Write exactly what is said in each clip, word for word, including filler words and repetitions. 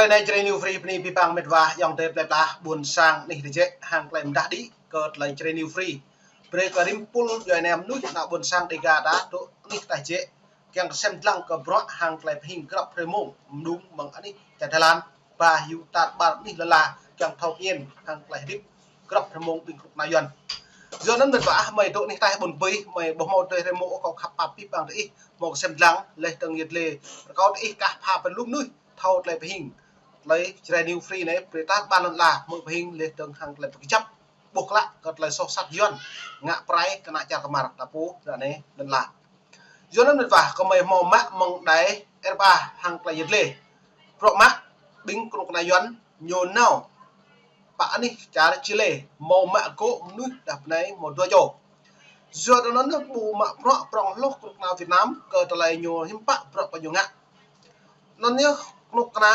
Tơlơi anai Jrai New Free bơni abih bang met wa ayŏng adơi plơi pla ƀôn sang anih tơjĕ hăng tơlơi mơdah đĭ kơ tơlơi Jrai New Free. Brơi kơ rĭm pul djuai ania mơnuih ană ƀôn sang Dêga ta dŏ anih tơjĕ kiăng kơsem dlăng kơ bruă hăng tơlơi pơhing grăp hrơi mông mơdung mơ̆ng anih čar Thái Lan, ba hyu tar ƀar anih lŏn la kiăng thâo kiăng hăng tơlơi hơdip grăp hrơi mông ƀing kơnuk kơna Yuan. Yua anŭn met wa ah, mơi dŏ anih tơjĕ ƀôn bơi, mơi ƀu hmâo tơlơi hrơi mông, kâo khăp pap abih bang tơ ih, hmâo kơsem dlăng, laih dơ̆ng yet lĕ rơkâo tơ ih kah pha pơlŭm mơnuih thâo tơlơi pơhing. Tơlơi Jrai New Free anai brơi tar ƀar lŏn la hmâo pơhing laih dơ̆ng hăng tơlơi pơkơjăp ƀuh klă kơ tơlơi soh sat Yuan ngă prai kơ ană čar kơmar ta pô ră anai lŏn la. Yua anŭn met wa, kơ mơi hmâo mă mơ̆ng đài R P A hăng tơlơi yet lĕ. Bruă mă ƀing kơnuk kơna Yuan ñu nao pơ anih čar Chile hmâo mă gŏ mơnuih đah bơnai hmâo dua čô. Yua anŭn ƀu mă bruă prŏng hloh kơnuk kơna Việt Nam kơ tơlơi ñu hiư̆m pă bruă kơ ñu ngă. Anŭn yơh kơnuk kơna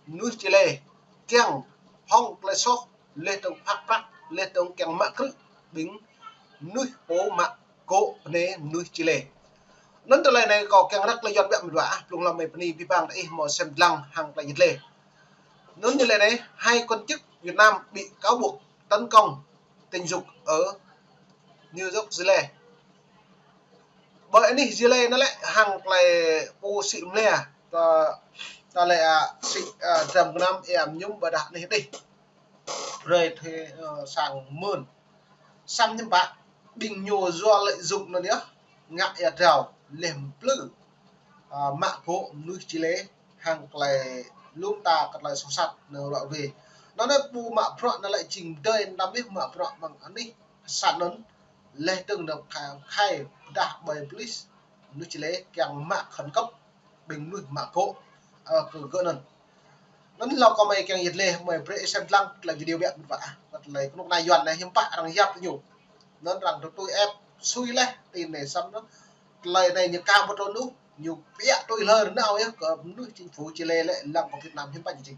mơnuih Chile kiăng hŏng tơlơi soh laih dơ̆ng phak prăk, laih dơ̆ng kiăng mă krư̆ ƀing mơnuih pô mă gŏ bơnai mơnuih Chile. Anŭn tơlơi anai kâo kiăng răk tơlơi Yuan biă met wa ah, blung hlâo mơi bơni abih bang tơ ih hmâo kơsem dlăng hăng tơlơi yet lĕ. Anŭn tơlơi anai, hai quan chức Việt Nam bị cáo buộc tấn công tình dục ở New York, Chile. Ƀơi anih Chile anŭn lĕ hăng tơlơi pô sĭ mơlia, ta, ta lĕ, a, sĭ, a, dram gơnam ia mơñum ƀôdah anih dih. Brơi thê, ơ, sang mơn. Samơ̆ hiư̆m pă, ƀing ñu yua lợi dụng anŭn yơh, ngă ia drao, laih mplư, a, mă gŏ mơnuih Chile, hăng tơlơi lŏm ta kơ tơlơi soh sat anŭn ră ruai. Anŭn anai pô mă bruă anŭn lĕ jing dơi anăm yơh mă bruă mơ̆ng anih sat anŭn, laih dơ̆ng anŭn khai, khai pơdah ƀơi polis mơnuih Chile kiăng mă khẩn cấp ƀing mơnuih mă gŏ, ơ, kơ gơ̆ anŭn. Anŭn hlâo kơ mơi kiăng yet lĕ, mơi brơi kơsem dlăng tơlơi video biă met wa ah. Kơ tơlơi kơnuk kơna Yuan anai hiư̆m pă arăng yap ñu. Anŭn arăng tui ĕp sui laih tin anai samơ̆ anŭn tơlơi anai ñu ka ƀu trŭn ôh, ñu biă tui hlơi rơnau yơh kơ mơnuih chính phủ Chile lĕ lăng kơ Việt Nam hiư̆m pă ñu jing.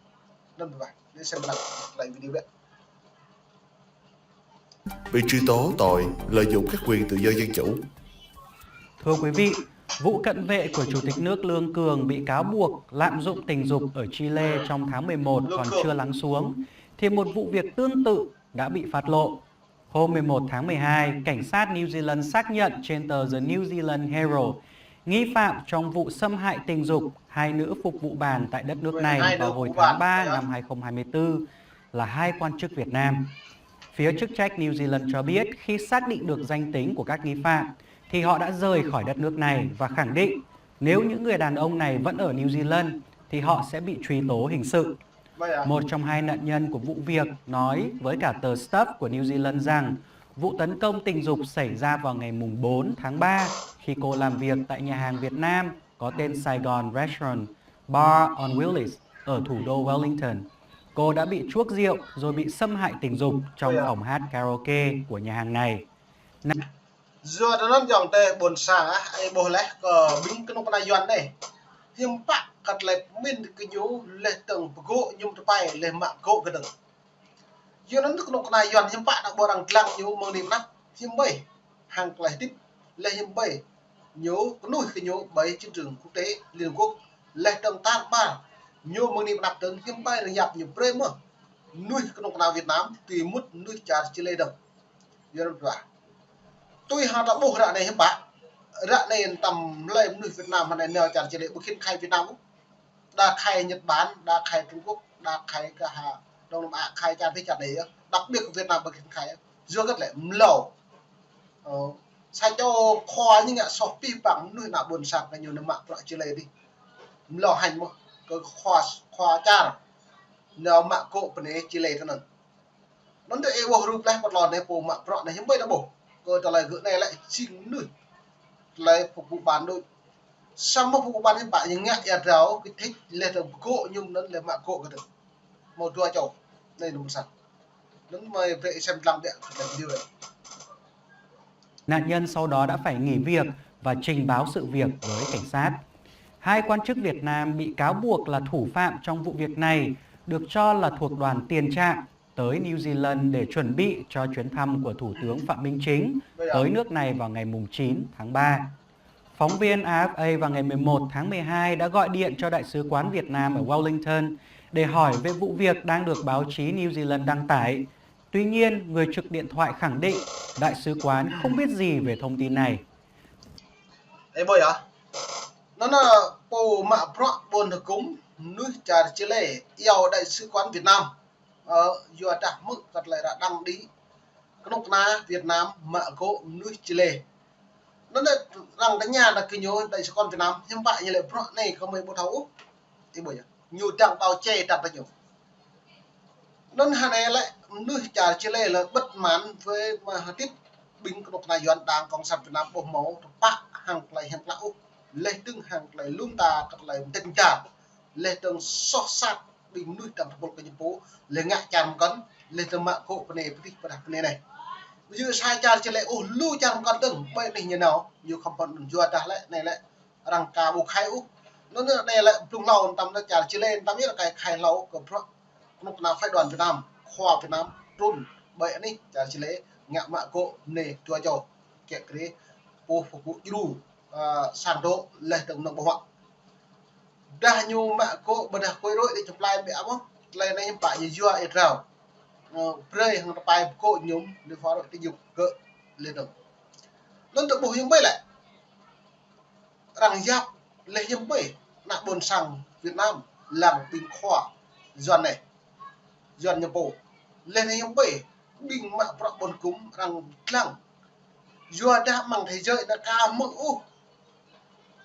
Anŭn met wa, brơi kơsem dlăng tơlơi video biă. Bị truy tố tội lợi dụng các quyền tự do dân chủ. Thưa quý vị, vụ cận vệ của Chủ tịch nước Lương Cường bị cáo buộc lạm dụng tình dục ở Chile trong tháng mười một còn chưa lắng xuống, thì một vụ việc tương tự đã bị phát lộ. Hôm mười một tháng mười hai, cảnh sát New Zealand xác nhận trên tờ The New Zealand Herald, nghi phạm trong vụ xâm hại tình dục hai nữ phục vụ bàn tại đất nước này vào hồi tháng ba năm hai không hai tư là hai quan chức Việt Nam. Phía chức trách New Zealand cho biết khi xác định được danh tính của các nghi phạm thì họ đã rời khỏi đất nước này và khẳng định nếu những người đàn ông này vẫn ở New Zealand thì họ sẽ bị truy tố hình sự. Một trong hai nạn nhân của vụ việc nói với cả tờ Stuff của New Zealand rằng vụ tấn công tình dục xảy ra vào ngày mùng bốn tháng ba khi cô làm việc tại nhà hàng Việt Nam có tên Saigon Restaurant Bar on Wheelies ở thủ đô Wellington. Cô đã bị chuốc rượu rồi bị xâm hại tình dục trong phòng hát karaoke của nhà hàng này. Yua anŭn ayŏng adơi ƀôn sang ah, ih ƀuh laih kơ ƀing kơnuk kơna Yuan anai. Hiư̆m pă kơ tơlơi pơmĭn kơ ñu laih dơ̆ng pơgŏ mơñum tơpai laih mă gŏ kơ dơ̆ng. Yua anŭn kơnuk kơna Yuan hiư̆m pă ană ƀôn arăng dlăng ñu mơ̆ng anih mơnăp hiư̆m ƀơi hăng tơlơi hơdip laih hiư̆m ƀơi ñu kơnuih kơ ñu ƀơi chiến trường quốc tế Liên Hợp Quốc laih dơ̆ng tar ƀar ñu mơ̆ng anih mơnăp dơ̆ng hiư̆m ƀơi arăng yap ñu brơi mơ̆ mơnuih kơnuk kơna Việt Nam tui mŭt mơnuih čar Chile dơ̆ng. Yua anŭn met wa. Tui hăng ta ƀuh ră anai hiư̆m pă. Ră anai tơm hlơi mơnuih Việt Nam hơnai nao čar Chile ƀu khĭn khai Việt Nam ôh. Đa khai Nhật Bản, đa khai Trung Quốc, đa khai kơ ha Đông Nam Á, khai čar pơ čar anai yơh. Đặc biệt Việt Nam ƀu khĭn khai yơh. Yua hơget lĕ mlâo. Ơ, sa čô khua ñu ngă soh abih bang mơnuih ană ƀôn sang kơ ñu nao mă bruă Chile dih. Mlâo hăng mơ̆ kơ khua, khua čar nao mă gŏ bơnai Chile tơ anŭn. Anŭn tơ ih ƀuh rup laih pơtlon anai pô mă bruă anai hiư̆m ƀơi ta ƀuh. Kơ tơlơi gơ̆ anai lĕ jing mơnuih tơlơi phục vụ bàn đôč. Samơ̆ phục vụ bàn hiư̆m pă ñu ngă ia drao kơ thĭt laih dơ̆ng pơgŏ mơñum anŭn laih mă gŏ kơ dơ̆ng. Hmâo dua čô. Anai anŭn mơ̆n sat. Anŭn mơi brơi kơsem dlăng biă kơ tơlơi video anai. Nạn nhân sau đó đã phải nghỉ việc và trình báo sự việc với cảnh sát. Hai quan chức Việt Nam bị cáo buộc là thủ phạm trong vụ việc này được cho là thuộc đoàn tiền trạm tới New Zealand để chuẩn bị cho chuyến thăm của Thủ tướng Phạm Minh Chính tới nước này vào ngày mùng chín tháng ba. Phóng viên A F A vào ngày mười một tháng mười hai đã gọi điện cho Đại sứ quán Việt Nam ở Wellington để hỏi về vụ việc đang được báo chí New Zealand đăng tải. Tuy nhiên, người trực điện thoại khẳng định Đại sứ quán không biết gì về thông tin này. Ê, bơi à? Nó, nó, pô mă bruă ƀôn hơgŭm mơnuih čar Chile iâu Đại sứ quán Việt Nam. Ơ, yua dah hmư̆ kơ tơlơi arăng đăng đĭ kơnuk kơna Việt Nam mă gŏ mơnuih Chile. Anŭn lĕ arăng tơña dah kơ ñu Đại sứ quán Việt Nam, hiư̆m pă ñu lĕ bruă anai kơ mơi ƀu thâo ôh. Ih ƀuh yơh. Ñu dăng ƀâo čê dăng tơ ñu. Anŭn hơnai lĕ mơnuih čar Chile lĕ bơ̆t mơ̆n wơ̆t mơ̆ hơdip ƀing kơnuk kơna Yuan đảng cộng sản Việt Nam ƀu hmâo tơpă hăng tơlơi hiam klă ôh. Laih dơ̆ng hăng tơlơi lŏm ta kơ tơlơi mơdĕn jar. Laih dơ̆ng soh sat ƀing mơnuih dăng tơpul kơ ñu pô, laih ngă čar mơkŏn, laih dơ̆ng mă gŏ bơnai pơdih pơdah bơnai anai. Ƀu djơ̆ sa čar Chile ôh, lu čar mơkŏn dơ̆ng, ƀơi anih ñu nao, ñu khŏm pơ̆n yua dah lĕ, anai lĕ, arăng ka ƀu khai ôh. Anŭn anai lĕ, blung hlâo tơm lĕ čar Chile, tơm yơh lĕ kai khai hlâo kơ bruă kơnuk kơna phái đoàn Việt Nam, khua Việt Nam, trŭn ƀơi anih čar Chile, ngă mă gŏ bơnai dua čô, kiă kriê, pô pơgŭ djru, ơ, sang dŏ laih dơ̆ng mơnơ̆ng ƀơ̆ng huă. Dah ñu mă gŏ ƀôdah kôi rôi đĭ čơplai ƀiă mơ̆n, tơlơi anai hiư̆m pă ñu yua ih drao. Ơ, brơi hăng tơpai pơgŏ ñu, ñu phara đĭ yŭk gơ̆ laih dơ̆ng. Anŭn tơ ƀuh hiư̆m ƀơi lĕ. Arăng yap laih hiư̆m ƀơi, ană ƀôn sang Việt Nam, lăng ƀing khua, Yuan anai. Yuan ñu pô. Laih anai hiư̆m ƀơi, ƀing mă bruă ƀôn hơgŭm arăng lăng. Yua dah mơ̆ng thế giới anai ka hmư̆ ôh.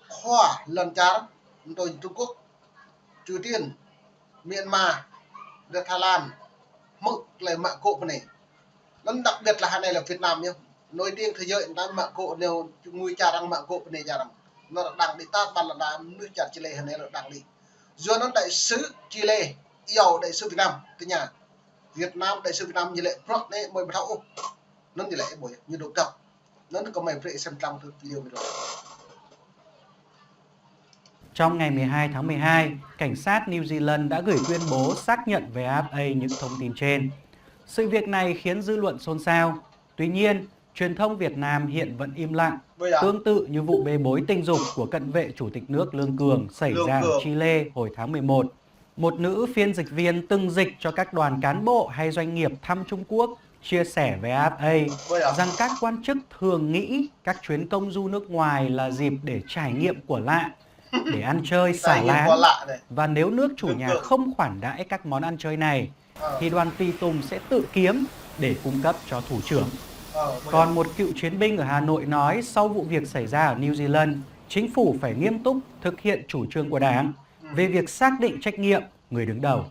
Khua lŏn čar, anŭn Trung Quốc, Triều Tiên, Myanmar, dah Thái Lan, hmư̆ tơlơi mă gŏ bơnai. Anŭn đặc biệt là hơnai lĕ Việt Nam yơh. Nổi tiếng thế giới anŭn mă gŏ neo ngui čar arăng mă gŏ bơnai čar arăng. Anŭn arăng đăng đĭ tar ƀar lŏn đa mơnuih čar Chile hơnai arăng đăng đĭ. Yua anŭn đại sứ Chile iâu đại sứ Việt Nam tơña. Việt Nam, đại sứ Việt Nam ñu lĕ bruă anai mơi ƀu thâo ôh. Anŭn ñu lĕ ih ƀuh yơh, ñu dŏ găp. Anŭn kơ mơi brơi sem tlam tơ video mơi dŏ. Trong ngày mười hai tháng mười hai, cảnh sát New Zealand đã gửi tuyên bố xác nhận với A F A những thông tin trên. Sự việc này khiến dư luận xôn xao. Tuy nhiên, truyền thông Việt Nam hiện vẫn im lặng, tương tự như vụ bê bối tình dục của cận vệ chủ tịch nước Lương Cường xảy ra ở Chile hồi tháng mười một. Một nữ phiên dịch viên từng dịch cho các đoàn cán bộ hay doanh nghiệp thăm Trung Quốc chia sẻ với A F A rằng các quan chức thường nghĩ các chuyến công du nước ngoài là dịp để trải nghiệm của lạ, để ăn chơi xả láng, và nếu nước chủ nhà không khoản đãi các món ăn chơi này, thì đoàn tùy tùng sẽ tự kiếm để cung cấp cho thủ trưởng. Còn một cựu chiến binh ở Hà Nội nói sau vụ việc xảy ra ở New Zealand, chính phủ phải nghiêm túc thực hiện chủ trương của Đảng về việc xác định trách nhiệm người đứng đầu.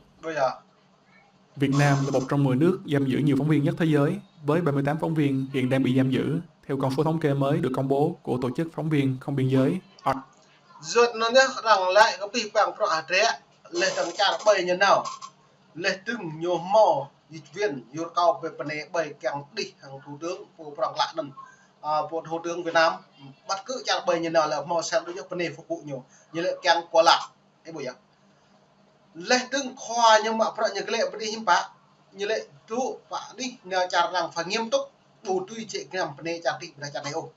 Việt Nam là một trong mười nước giam giữ nhiều phóng viên nhất thế giới, với ba mươi tám phóng viên hiện đang bị giam giữ, theo con số thống kê mới được công bố của Tổ chức Phóng viên Không Biên Giới. Yua anŭn yơh arăng lĕ kơ pih păng bruă hơdră, laih dơ̆ng čar ƀơi ñu nao. Laih dơ̆ng ñu hmâo dịch viên, ñu rơkâo ƀơi bơnai ƀơi kiăng đih hăng thủ tướng, pô prong klă anŭn. Ơ, pô thủ tướng Việt Nam, bất cứ čar ƀơi ñu nao lĕ hmâo sem đôč yơh bơnai phục vụ ñu. Ñu lĕ kiăng kơ lă. Ih ƀuh yơh. Laih dơ̆ng khua ñu mă bruă ñu glaĭ pơdih hiư̆m pă. Ñu lĕ dŏ pơ anih nao čar arăng phải nghiêm túc, ƀu dưi jĕ gơnam bơnai čar dih ƀôdah čar anai ôh.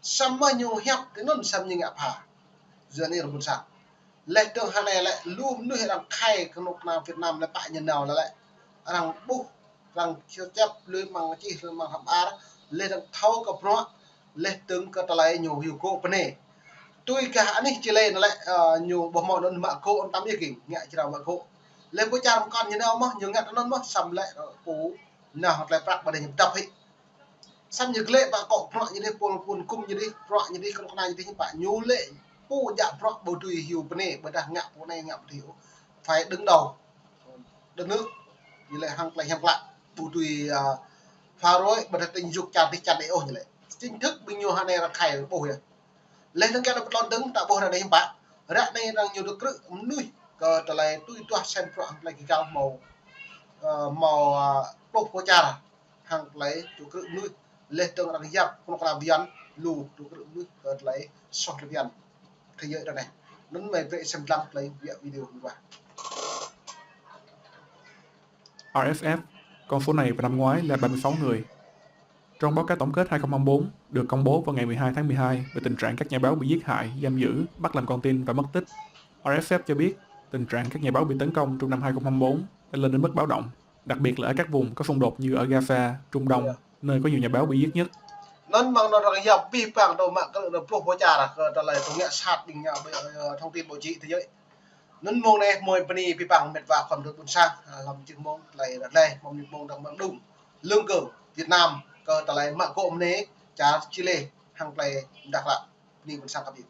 Samơ̆ ñu hiăp tui anŭn samơ̆ ñu ngă pha. Yua anai rơbun sang. Laih dơ̆ng hơnai lĕ lu mơnuih arăng khai kơnuk kơna Việt Nam lĕ pă ñu nao lĕ lĕ. Arăng ƀuh, arăng čơčăp lui mơ̆ng čih lui mơ̆ng hơ̆m ar, laih dơ̆ng thâo kơ bruă, laih dơ̆ng kơ tơlơi ñu hyu gŏ bơnai. Tui gah anih Chile anŭn lĕ, ơ, ñu ƀu hmâo anŭn mă gŏ anŭn tơm yơh king, ngă jrao mă gŏ. Laih pô čar mơkŏn ñu nao mơ̆n, ñu ngă anŭn mơ̆n, samơ̆ lĕ, ơ, pô nao hơt tơlơi prăk ƀôdah ñu pơdŏp hĭ. Samơ̆ ñu glaĭ pơ akŏ bruă ñu dih, pô pun kum ñu dih, bruă ñu dih, kơnuk kơna ñu dih, hiư̆m pă ñu lĕ pô djă bruă ƀu dưi hyu bơnai, ƀôdah ngă pô anai ngă pô adih ôh. Phải đứng đầu đất nước, ñu lĕ hăng tơlơi hiam klă, ƀu dưi, ơ, phá rối, ƀôdah tình dục čar dih čar anai ôh ñu lĕ. Chính thức ƀing ñu hơnai arăng khai ƀuh yơh. Laih dơ̆ng kiăng pơtlon dơ̆ng ta ƀuh ră anai hiư̆m pă. Ră anai arăng ñu dŏ krư̆ mơnuih kơ tơlơi tui duah sem bruă hăng tơlơi gơyut hmâo, ơ, hmâo, ơ, pluh pô čar hăng tơlơi dŏ krư̆ mơnuih. Laih dơ̆ng arăng yap kơnuk kơna Yuan lu dŏ krư̆ mơnuih kơ tơlơi soh tơlơi Yuan. Thế giới ră anai. Anŭn mơi brơi sem tlam tơlơi ƀiă video mơguah. R F F, con số này vào năm ngoái là ba mươi sáu người. Trong báo cáo tổng kết hai không hai bốn được công bố vào ngày mười hai tháng mười hai về tình trạng các nhà báo bị giết hại, giam giữ, bắt làm con tin và mất tích, R F F cho biết tình trạng các nhà báo bị tấn công trong năm hai không hai bốn đã lên đến mức báo động, đặc biệt là ở các vùng có xung đột như ở Gaza, Trung Đông, nơi có nhiều nhà báo bị giết nhất. Anŭn mơ̆ng anŭn arăng yap abih bang tơ mă kơ anŭn pluh pơčar kơ tơlơi tơngia sat ƀing nhà báo, ơ, thông tin báo chí thế giới. Anŭn mơ̆ng anai mơi bơni abih bang met wa khua mơdut ƀôn sang, ơ, lăm čih mơ̆ng tơlơi ră anai, mơ̆ng anai mơ̆ng dong mơ̆ng đung. Lưng kơ Việt Nam kơ tơlơi mă gŏ mơ̆ng anai, čar Chile, hăng tơlơi mơdăk ră. Bơni ƀôn sang kơ ƀing.